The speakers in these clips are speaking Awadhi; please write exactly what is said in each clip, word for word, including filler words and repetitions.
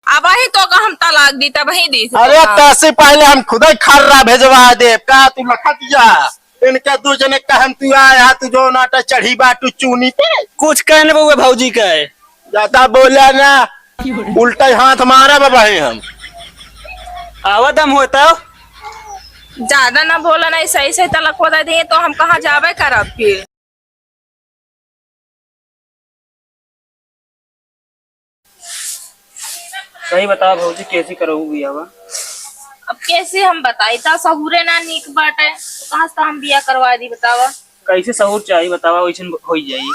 अबहीं तोका हम तलाक दी, तबहीं दी अरे तोका। तोसे पहिले हम खुदे खर्रा भेजवा देब का? तू लखत जा, इनके दू जने कहन तू आया, तू जौन आटा चढ़ी बाटू चूनी पे। कुछ कहने बउआ भौजी का है। ज्यादा बोला ना, उल्टा हाथ मारा बाबा है हम। आवा दम होता। ज्यादा ना बोला, नहीं सही सही तलक बता दिए तो हम कहाँ जाबे करब फिर। सही बतावा भौजी, कैसे करऊ बियाहवा? अब कैसे हम बताई, ता सहूरे ना नीक बाटे, तो कहाँ से हम बियाह करवा दी बतावा? कैसे सहूर चाही बतावा, वैसन होई जाई।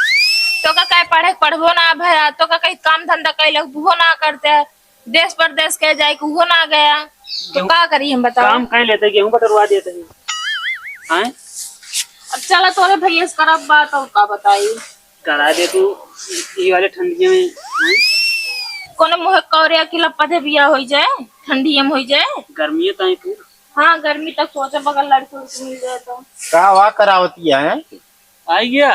तो का कहे पढ़े के पढ़बो ना भया, तो का कहीं काम धंधा कैलक उहो ना करते, देश परदेश के जाए के उहो ना गया, तो गेहूं का करी हम बतावा? काम कर लेते, गेहूं बटरवा देते हैं। हैं? अब चला तोरे भैया से करब बात, और का बताई? करा दे तू, ई वाले ठंडिया में, हैं? कोनो मुँह कौरिया की लपा दे बिया होई जाए, ठंडिया में होई जाए। गर्मी है ताई तू। हाँ, गर्मी तक सोचे बगल लड़की उड़की मिल जाए तो। का वा करावती है? आई गया?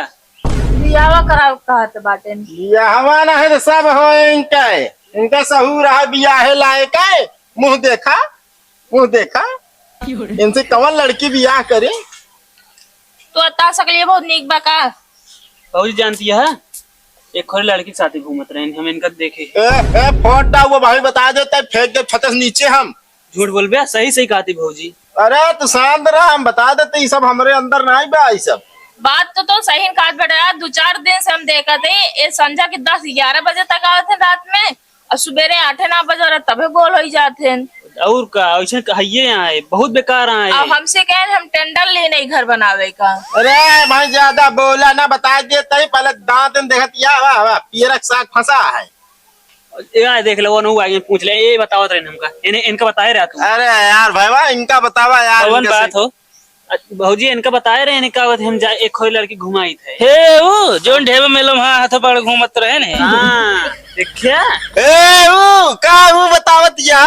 बियाहवा कराव कहत बाटे। बियाहवा ना है तो सब हो इनका है। इनका सहूर है बियाहे लायक है। मुँह देखा, मुँह देखा। इनसे कवन लड़की बियाह करे? तो अता सकलिए बहुत नीक बा का? भौजी जानती है, एक खोरी लड़की के साथे घूमत रहे, हम इनका देखे। ए, ए, फोन टा वो भाई बता देता है, फेंक दे छत से नीचे हम। झूठ बोलबे, सही सही कहती भौजी। अरे तू शांत रह, हम बता देते, ई सब हमरे अंदर नाहीं बा, ई सब। बात तो, तो सही कहत बेटा, दू चार दिन से हम देखत है, ये संझा के दस ग्यारह बजे तक आवत है रात में, और सुबेरे आठे नौ बजे रहे तबे गोल होई जात हैं। और का, ऐसे कहिए यहाँ है, बहुत बेकार आए। अब हमसे कहे हम टेंडर ले नहीं घर बनावे का। अरे भाई ज्यादा बोला ना, बता दे तई पहले दांत में देखत या, वाह, वाह, पियरक साग फंसा है। ए, आ देख लो, वो नु आगे पूछ ले, ये बतावत रहे हमका, इन्हें, इनका बताए रहा तू। अरे यार भाई, वाह, इनका बतावा यार, कौन इनका बात से हो? अ, भौजी, इनका बताए रहे, इनका बात हम जा, एक खोई लड़की घुमाई थे। हे, ऊ, जोन ढेबे में लोग, हाँ, हाथों पकड़ घूमत रहे ने। हाँ, देखिया? ए, ऊ, का ऊ बतावत या?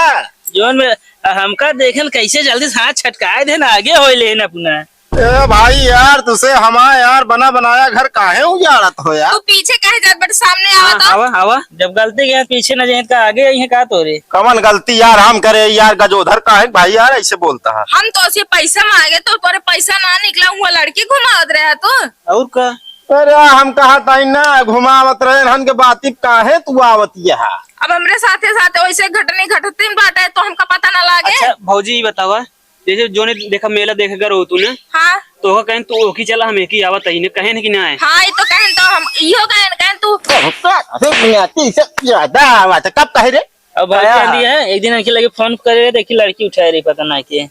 जोन में, अ, हमका देखन कैसे जल्दी से हाथ छटकाए दे ना, आगे होई लेन अपना। ए भाई यार, तुसे हमार यार बना बनाया घर काहे उजाड़त हो यार? तू पीछे काहे जात बट सामने आवा हाँ, तो। आवा, आवा। जब गलती के पीछे न जाए तो आगे आई है का तोरे? कमन गलती यार हम करे यार, गजोधर काहे भाई यार ऐसे बोलता है? हम तो से पैसा मांगे तो तोरे पैसा ना निकला, हुआ लड़की घुमावत रहा तू। और का? अरे हम कहा ताई ना घुमावत रहे हन के बाती काहे तू आवत यहाँ? अब हमरे साथे साथे वैसे घटनी घटती बाटे तो हमका पता ना लागे। अच्छा भौजी ये बतावा, जैसे जोने देखा मेला देखे गए रहो तू ना, हाँ। तो ओका कहेन तू ओकी चला, हम एकी आवत ही ने, कहेन कि ना आए? हाँ, ये तो कहेन तो हम इहो कहेन, कहेन तू। अरे बुनियादी से ज्यादा आवाज है, कब कहे रे? अब भाई आया। क्या दिया है, एक दिन इनके लगे फोन करे रहे, देखी लड़की उठाए रही, पता ना के।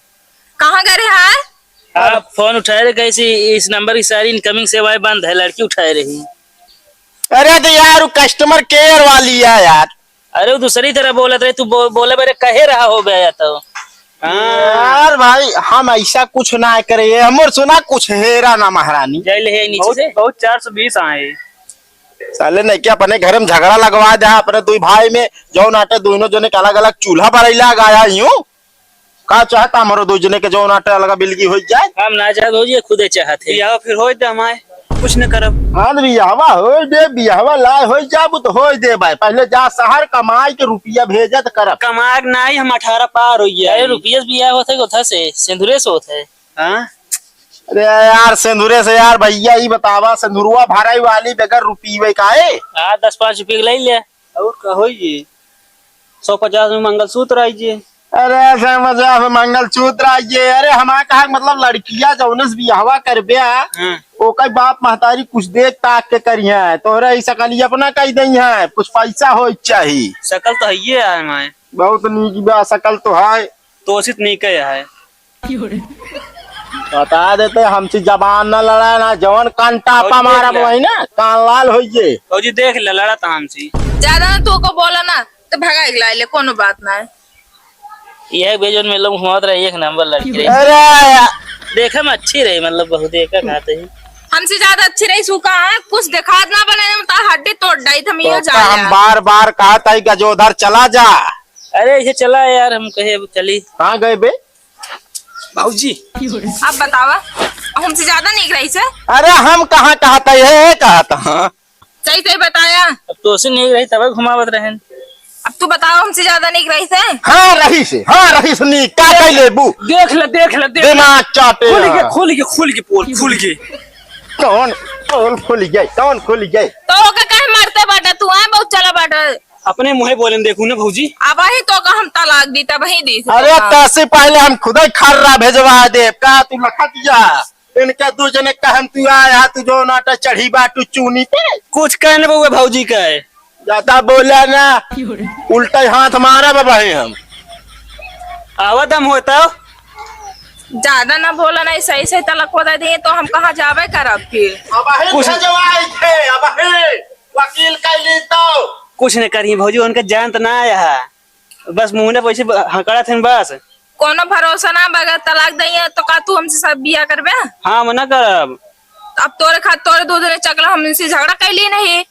कहाँ गए रहे हैं? आप फोन उठाए रहे, कैसी इस नंबर की सारी इनकमिंग सेवाएं बंद है, लड़की उठाए रही। अरे तो यार, वो कस्टमर केयर वाली है यार। अरे, वो दूसरी तरह बोलत रहे, तू बो-, बोले बरे कहे रहा हो बे या तो। हाँ। यार भाई, हम ऐसा कुछ ना करे, ये हमर सुना कुछ हेरा ना महारानी। जाए ले है नीचे बहुत, से। बहुत चार सौ बीस आए। साले ने क्या अपने घर में झगड़ा लगवा दे, अपने दुई भाई में, जौन आटे दोनों जने के अलग-अलग चूल्हा बरैला गाया यूं। का चाहता हमरो दो जने के जौन आटे अलगा बिलगी हो जाए? हम ना चाहत भौजी, ये खुदे चाहत है। बियाह फिर होए दे हमारे, कुछ न करब। हाँ, तो बियाहवा होए दे, बियाहवा लाए होए जाबू तो होए दे भाई। पहले जा शहर कमाई के रुपया भेजत करब। कमाग नाही, हम अठारह पार हो गया अरे है। रुपया से बियाह होत है, कोथा से? सिंदूरे से होत है। हाँ? अरे यार, सिंदूरे से यार भैया, ई बतावा, सिंदूरवा भराई वाली बगैर रुपये का है? हाँ, दस पाँच रुपये के ले ले। और का होई जी? सौ पचास में मंगलसूत्र आई जी। अरे, सौ पचास में मंगलसूत्र आई जी। अरे, हमारा कहा मतलब लड़किया जौने से बियाहवा करबे, हाँ। ओकर बाप महतारी कुछ देख ताक के करिहे, तोहरे ही सकल अपना कह दई है, कुछ पैसा हो चाही। सकल तो है ही है हमारे। बहुत नीक बा, सकल तो है। तोसित नीके है। बता देते, हमसे जबान न लड़ा ना, जवन कान टापा और देख मारा ले। वही ना, कान लाल होइए। फौजी देख ले, लड़ा था हमसे। ज्यादा ना तू को बोला ना, तो भगा के ला ले, कोनो बात ना है। यह बेजन में लोग घुमात रहे, एक नंबर लड़की रही। अरे यार। देखे में अच्छी रही, मतलब बहुत एक खाते ही। हमसे ज्यादा अच्छी रही, सू कहा है, कुछ दिखात ना बने, हम तो हड्डी तोड़ डाई, हम तो ये का जान हम लिया। बार बार कहा था कि गजोधर चला जा। अरे ये चला यार, हम कहे अब चली। कहाँ गए बे? बाबूजी। अब बतावा, हमसे ज्यादा नीक रही से? अरे हम कहाँ कहता है, ये कहता हाँ। सही सही बताया। अब तोसे नीक रही तब घुमावत रहन। अब तू बताओ, हमसे ज्यादा नीक रहिस है? हाँ, रहिस है, हाँ, रहिस नीक, का कह लेबू? देख ले, देख ले, देख ले। दिमाग चाटे खुल गए, हैं। खुल गए, खुल गए पोल, खुल गए। कौन, कौन खुल गए, कौन खुल गए? तो ओके काहे मारते बाटा तू, हैं? बहुत चला बाटा। अपने मुँहे बोले न देखू ना भौजी। अबही तोका हम तलाक दी, तबही दी से अरे तोका। तैसे पहले हम खुदे खर्रा भेजवा देब, का तू लखत जा? इनके दू जने कहन तू आया, तू जो नाटा चढ़ी बाटू चूनी पे। कुछ कहने बउआ भौजी कहे। ज्यादा बोला ना, उल्टा ही हाथ मारा बाबा है हम। आवा दम होता। ज्यादा ना बोला, नहीं सही सही तलाक हो जाए तो हम कहाँ जावे करब फिर? अबही कुछ भेजवाई थे, अबही वकील कैली तो। कुछ न करी भौजी, उनका जानत ना आया है। बस मुँह ने पैसे ब-, हकड़त हन बस। कोनो भरोसा ना, बगैर तलाक दइए तो का तू हमसे सब बिया करबे? हाँ, हम ना करब। अब तोरे खात तोरे दो दिन चकला, हम इनसे झगड़ा कैली नहीं।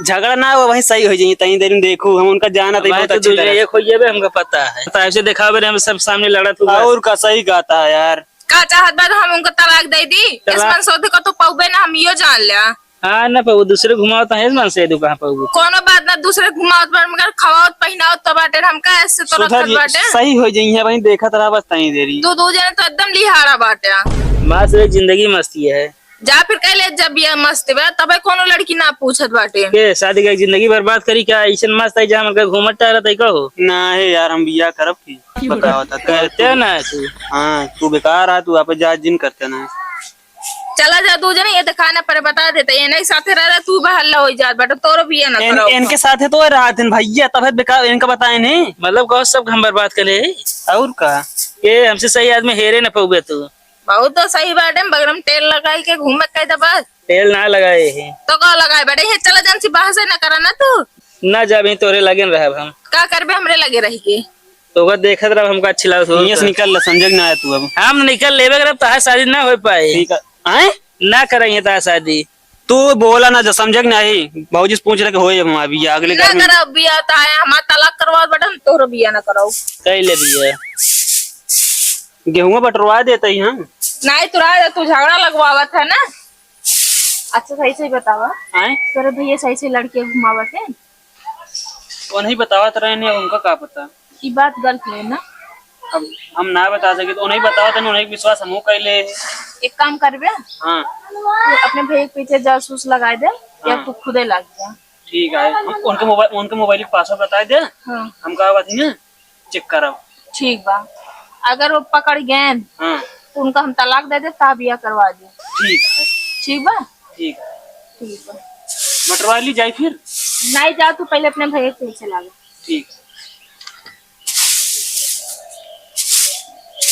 झगड़ा ना हो, वही सही हो जाइए, तनी देर में देखू, हम उनका जानत है भाई, बहुत तो अच्छी दूल्हे तरह से। एक हो जाबे, हमका पता है। तो ऐसे देखावे रे, हम सब सामने लड़त हुआ। और का सही कहता है यार। का चाहत बा, हम उनका तलाक दे दी? तलाक? इस मनसोदे को तो पौबे ना, हम यो जान लिया। हाँ, ना पाऊ, दूसरे घुमावत है, मन से दू कहाँ पाऊ। कोनो बात ना, दूसरे घुमावत बाटे, मगर खवावत पहिनावत तो बाटे, हम का ऐसे तो सुधर रखत ये, बाटे। सही हो जाई है भाई, देखत रहा बस तनी देरी। तू दू जने तो एकदम लिहाड़ा बाटे। माँ से एक जिंदगी मस्ती है। जा फिर कह ले, जब ये मस्ती बा, तबे कोनो लड़की ना पूछत बाटे। के शादी का जिंदगी बर्बाद करी क्या? ऐसन मस्त है, जहाँ मन का घूमत टहरत है, कहो। ना है यार, हम बियाह करब की? बताओ तो। करते ना तू। हाँ, तू बेकार आ, तू आप जा जिन करते ना। चला जा दू जने, ये दिखाना पर बता देते, ये नहीं साथे रह रहा, तू बहल्ला हो जात बाटे, तोरो बिया ना इन-, करो। इनके साथे तो रहा दिन भैया, तब है बेकार, इनका बताए नहीं। मतलब कहो सब हम बर्बाद कर ले। और का? ये हमसे सही आदमी हेरे न पउबे तू। बहुत तो सही बाटे, बगरम तेल लगाई के घूमे कह दे बस। तेल ना लगाए है। तो का लगाए बाटे, ये चला जान सी बाहर से ना करा ना तू। ना जाबे, तोरे लगे न रहब हम। का करबे हमरे लगे रह के? तो ओकर देखत रह, हमका अच्छी लागत हो। इहाँ से निकल ले, समझे कि ना है तू अब। हम निकल लेबे करब, तहार शादी ना हो पाए। ठीक है। आए? ना कराइए तहार शादी। तू बोला ना, जो समझे कि नहीं, भौजी से पूछ रहे कि होए अब हमार बिया, अगले ना घर में। करब बिया, तो आए हमार तलाक करवाओ बेटा, हम तोहरो बिया ना कराओ। कह ले बिया। गेहुआ बटरवा देते ही हम। नहीं, तू रह जा, तू झगड़ा लगवावत है ना। अच्छा, सही सही बतावा। आए? तोरे भैया सही सही लड़के घुमावत है? वो नहीं बतावत रहे ने, अब उनका का पता? ई बात गलत है ना? अब हम ना बता सके तो उन्हें बतावत है, उन्हें विश्वास हमहू कैले। एक काम करबे? हाँ। तू अपने भैया के पीछे जासूस लगा दे, या हाँ। तू खुदे लग जा। ठीक है, हम उनके मोबाइल, उनके मोबाइल के पासवर्ड बता दे। हाँ। हम का बात है ना, चेक करब। ठीक बा, अगर वो पकड़ गए हाँ। तो उनका हम तलाक दे दे, ता बिया करवा दे। ठीक है। ठीक बा? ठीक है। ठीक बा। बटरवा ली जाए फिर? नहीं जा, तू पहले अपने भैया के पीछे लाग। ठीक।